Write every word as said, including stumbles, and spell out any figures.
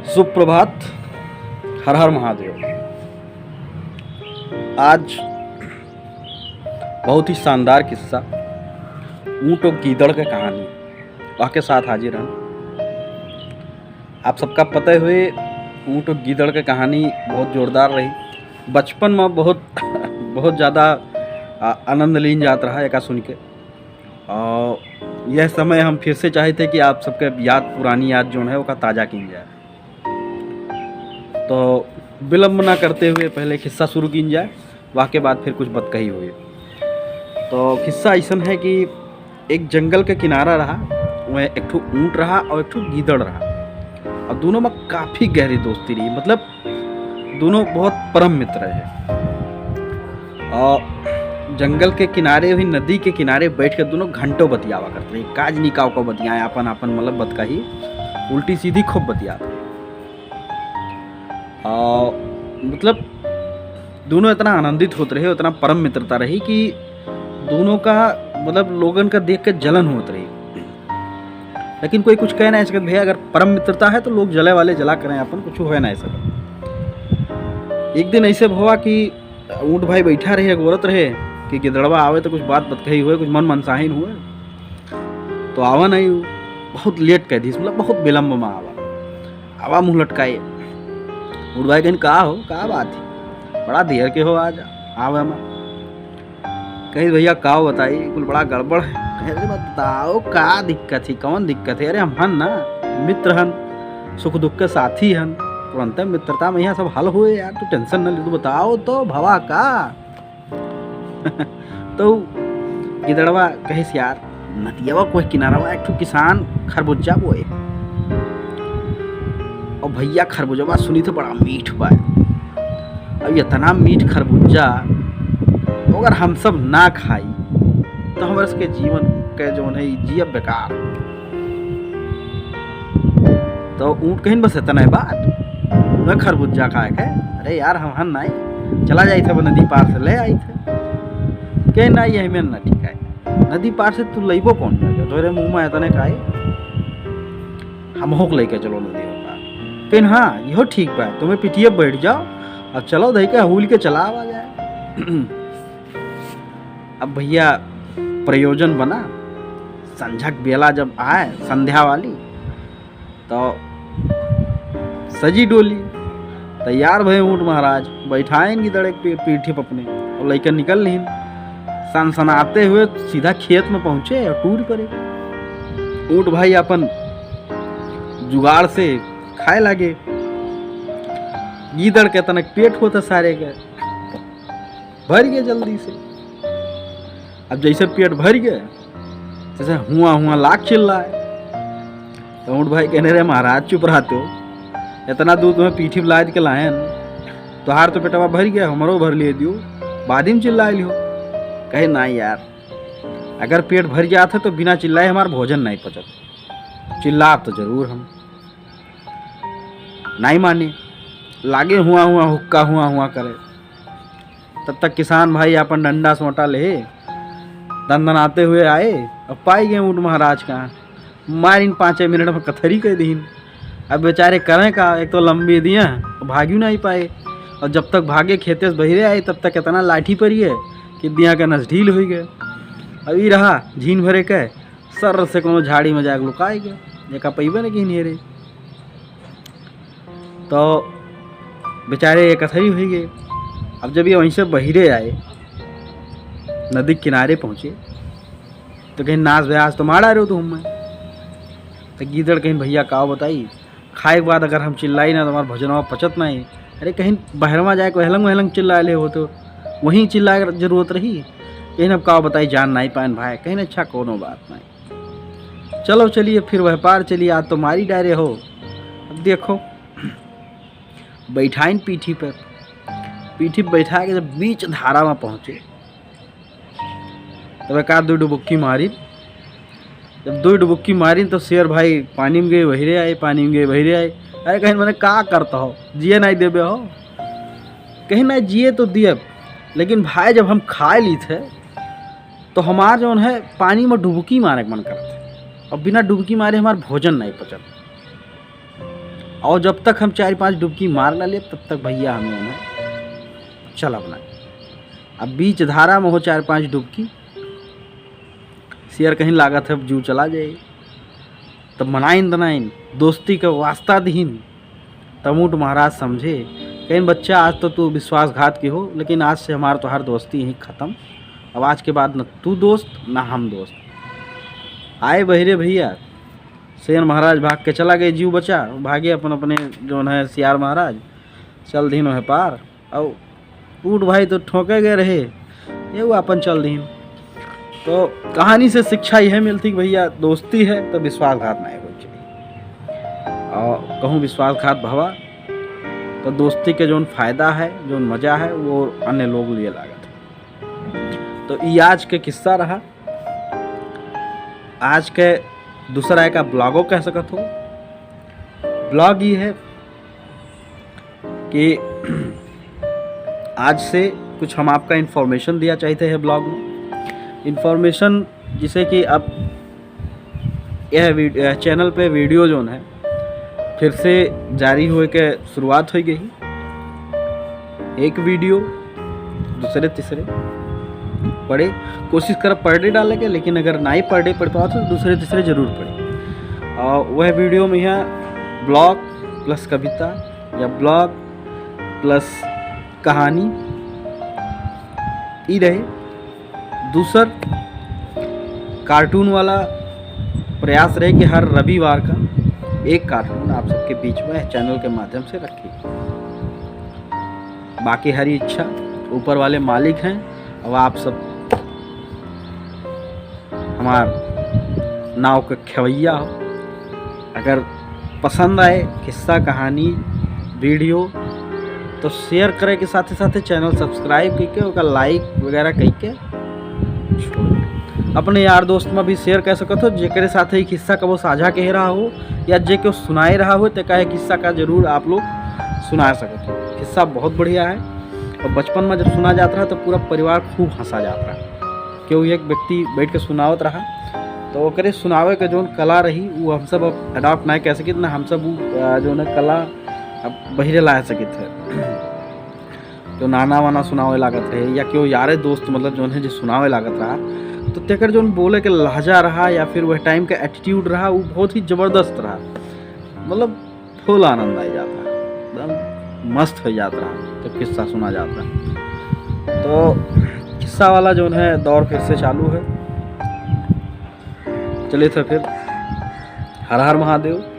सुप्रभात, हर हर महादेव। आज बहुत ही शानदार किस्सा, ऊँट और गीदड़ के कहानी, वह के साथ हाजिर हन। आप सबका पता हुए, ऊँट और गीदड़ के कहानी बहुत जोरदार रही। बचपन में बहुत बहुत ज़्यादा आ, आनंद लीन जात रहा एका सुन के। और यह समय हम फिर से चाहते कि आप सबके याद, पुरानी याद जोन है, ओका ताज़ा कीन जाए। तो विलंब ना करते हुए पहले किस्सा शुरू कीन जाए, वह के बाद फिर कुछ बतकही हुई। तो किस्सा ऐसन है कि एक जंगल के किनारा रहा, वह एक ठो ऊँट रहा और एक ठो गीदड़ रहा, और दोनों में काफ़ी गहरी दोस्ती रही। मतलब दोनों बहुत परम मित्र रहे। और जंगल के किनारे हुई, नदी के किनारे बैठ के दोनों घंटों बतियावा करते रहे। काज निकाव को बतियाए, अपन अपन मतलब बतकही उल्टी सीधी खूब बतियाते रहे। और मतलब दोनों इतना आनंदित होत रहे, उतना परम मित्रता रही कि दोनों का मतलब लोगन का देख के जलन होत रही। लेकिन कोई कुछ कह नहीं सकत भैया, अगर परम मित्रता है तो लोग जले वाले जला करें, अपन कुछ हो नहीं सकत। एक दिन ऐसे भवा कि ऊँट भाई बैठा रहे, अगोरत रहे कि गिदड़वा आवे तो कुछ बात बतकही हुए, कुछ मन मनसाहिन हुए, तो आवा नहीं, उ बहुत लेट कह दिस, मतलब बहुत विलम्ब में आवा। आवा मुँह लटकाए। ऊँट भाई कहिन, "का हो, का बात है? बड़ा देर के हो आज आवे में।" कही, "भैया का बताई, कुल बड़ा गड़बड़ है।" कहे, "अरे बताओ का दिक्कत है, कौन दिक्कत है?" "अरे हम हन ना, मित्र हन, सुख दुख के साथी हन, तुरंते मित्रता में यहाँ सब हल हुए यार, तू tension न ले, तू बताओ तो भवा का?" तो गिदड़वा कहिस, "यार, नदियावा कोई किनारवा एक ठो किसान खरबूजा बोए, और भैया खरबूजवा सुनी तो बड़ा मीठ बा, अब इतना मीठ खरबूजा तो अगर हम सब ना खाई तो हमरे सबके जीवन के जौन है, ई जियब बेकार।" तो ऊँट कहिन, "बस इतना है बात, मैं खरबूजा खाए के?" "अरे यार, हम हन नाई, चला जाइत है, वो नदी पार से ले आइत है।" कहे, "ना, ये हमें ना ठीक है, नदी पार से तू लइबो कौन करके? तोरे मुँह में इतने का है, हम होक लेके चलो नदी पार।" कहिन, "हाँ, यहो ठीक बा, तुम्हें पिटिए बैठ जाओ, अब चलो धई के हूल के चला आवा जाए।" अब भैया प्रयोजन बना, संझक बेला जब आए, संध्या वाली, तो सजी डोली, तैयार भए ऊँट महाराज, बैठाएन गिदड़ के पी-, पीठी पे अपने, और लइके निकल लिहिन। सनसनाते हुए सीधा खेत में पहुँचे और टूर पड़े। ऊँट भाई अपन जुगाड़ से खाए लागे। गीदड़ के तनक पेट होता सारे के, भर गए जल्दी से। अब जैसे पेट भर गए, जैसे हुआ हुआ लाग चिल्लाए। तो ऊँट भाई कहने, "रे महाराज, चुप रहते हो, इतना दूर तुम्हें पीठी में लाद के लायन, तोहार तो पेटवा भर गया, हमरो भर लिए दियो, बाद में चिल्ला लियो।" कहे, "ना यार, अगर पेट भर जात है तो बिना चिल्लाए हमार भोजन नहीं पचत, चिल्लाब तो जरूर हम।" नहीं माने, लागे हुआ हुआ हुक्का हुआ हुआ करे। तब तक किसान भाई अपन डंडा सोटा ले दनदनाते हुए आए, अब पाई गए ऊँट महाराज का। मारिन पाँचे मिनट में कथरी कह दीन। अब बेचारे करें का, एक तो लंबी दिया, भागियो नहीं पाए, और जब तक भागे खेते से बहिरे आए तब तक इतना लाठी पड़ी है कि दिया का नस ढील हुई गए। अब ई रहा झीन भरे के, सर से कोनो झाड़ी में जाके लुकाए गए, एका पइबे न किहिन हेरे। तो बेचारे एकथरी हुई गए। अब जब ये वहीं से बहिरे आए, नदी किनारे पहुँचे, तो कहिन, "नास भैया, आज तो मारा रहे हो तुम हमें।" तो गीदड़ कहिन, "भैया, का बताई, खाए के बाद अगर हम चिल्लाई ना, तो हमार भोजनवा पचत नहीं।" अरे, कहिन बहरवा जाए, वहलंग वहलंग चिल्ला ले हो, तो वहीं चिल्लाए के जरूरत रही। कहिन, "अब का बताई, जान नहीं पाएन भाई।" कहिन, "अच्छा, कोनो बात नहीं।" चलो चलिए, फिर वह पार चलिए, आज तो मारी डारे हो। अब देखो, बैठाइन पीठी पर, पीठी पर बैठा के जब बीच धारा में पहुँचे, तब एक आध दो डुबुक्की मारी। जब दो डुबुक्की मारी तो शेर भाई पानी में गए, बहिरे आए, पानी में गए, बहिरे आए। अरे कहिन, "मने का करता हो, जिए नहीं देबे हो?" कहिन, "नहीं, जिए तो दिए, लेकिन भाई, जब हम खाए ली थे, तो हमार जौन है, पानी में डुबकी मारे के मन करत है, और बिना डुबकी मारे हमार भोजन नहीं पचत।" और जब तक हम चार पांच डुबकी मार ना ले, तब तक भैया हमें, हमें चल अपना। अब बीच धारा में हो चार पांच डुबकी, सियर कहीं लागत है, अब जीव चला जाए। तब मनाइन दनाइन, दोस्ती का वास्ता दिहिन, तमूट महाराज समझे। कहिन, "बच्चा, आज तो तू विश्वासघात के हो, लेकिन आज से हमार तोहार दोस्ती यहीं खत्म। अब आज के बाद न तू दोस्त, न हम दोस्त।" आए बहिरे भैया, सेन महाराज भाग के चला गए, जीव बचा, भागे अपन अपने जौन है सियार महाराज, चल दिहिन वह पार। और ऊँट भाई तो ठोके गए रहे, ये वो अपन चल दिहिन। तो कहानी से शिक्षा यह मिलती कि भैया, दोस्ती है तो विश्वासघात नहीं होना चाहिए, और कहूँ विश्वासघात भवा तो दोस्ती के जौन फायदा है, जौन मजा है, वो अन्य लोग लिए लागत है। तो ई आज के किस्सा रहा, आज के दूसरा एक ब्लॉगो कह सकत हो। ब्लॉग ये है कि आज से कुछ हम आपका इन्फॉर्मेशन दिया चाहते हैं ब्लॉग में। इन्फॉर्मेशन जिसे कि अब यह वीड-, यह चैनल पे वीडियो जौन है फिर से जारी होए के शुरुआत हो गई। एक वीडियो दूसरे तीसरे पढ़े, कोशिश कर पर डे डाले के, लेकिन अगर नहीं पर डे पढ़ पाओ तो दूसरे तीसरे जरूर पढ़े। और वह वीडियो में यहाँ ब्लॉग प्लस कविता या ब्लॉग प्लस कहानी ई रहे। दूसर कार्टून वाला प्रयास रहे कि हर रविवार का एक कार्टून आप सबके बीच में चैनल के माध्यम से रखी। बाकी हरी इच्छा ऊपर वाले मालिक हैं। अब आप सब हमार नाव के खेवैया हो। अगर पसंद आए किस्सा, कहानी, वीडियो, तो शेयर करे के साथे साथे चैनल सब्सक्राइब करके ओकर लाइक वगैरह करके छोड़ दे। अपने यार दोस्त में भी शेयर कर सकत हो, जेकरे साथे ई किस्सा कबो साझा कहे रहा हो या जे केहू सुनाए रहा हो, तो कहे किस्सा का जरूर आप लोग सुना सकत हो। किस्सा बहुत बढ़िया है और बचपन में जब सुना जात रहा तो पूरा परिवार खूब हंसा जात रहा। केहू एक व्यक्ति बैठ के सुनावत रहा, तो ओकरे सुनावे के जौन कला रही, वो हम सब अब अडॉप्ट नहीं कर सकित, ना हम सब उ, अ, जौन है कला अब बहिरे ला सकित है। केहू नाना वाना सुनावे लागत रहे या केहू यारे दोस्त, मतलब, जौन है, जे सुनावे लागत रहा, तो तेकर जौन बोले के लहजा रहा या फिर वह टाइम का एटीट्यूड रहा, वो बहुत ही जबरदस्त रहा। मतलब, फुल आनंद आ जात रहा, एकदम मस्त हो जात रहा जब किस्सा सुना जात रहा। तो किस्सा वाला जौन है दौर फिर से चालू है। चलिए तो फिर हर हर महादेव।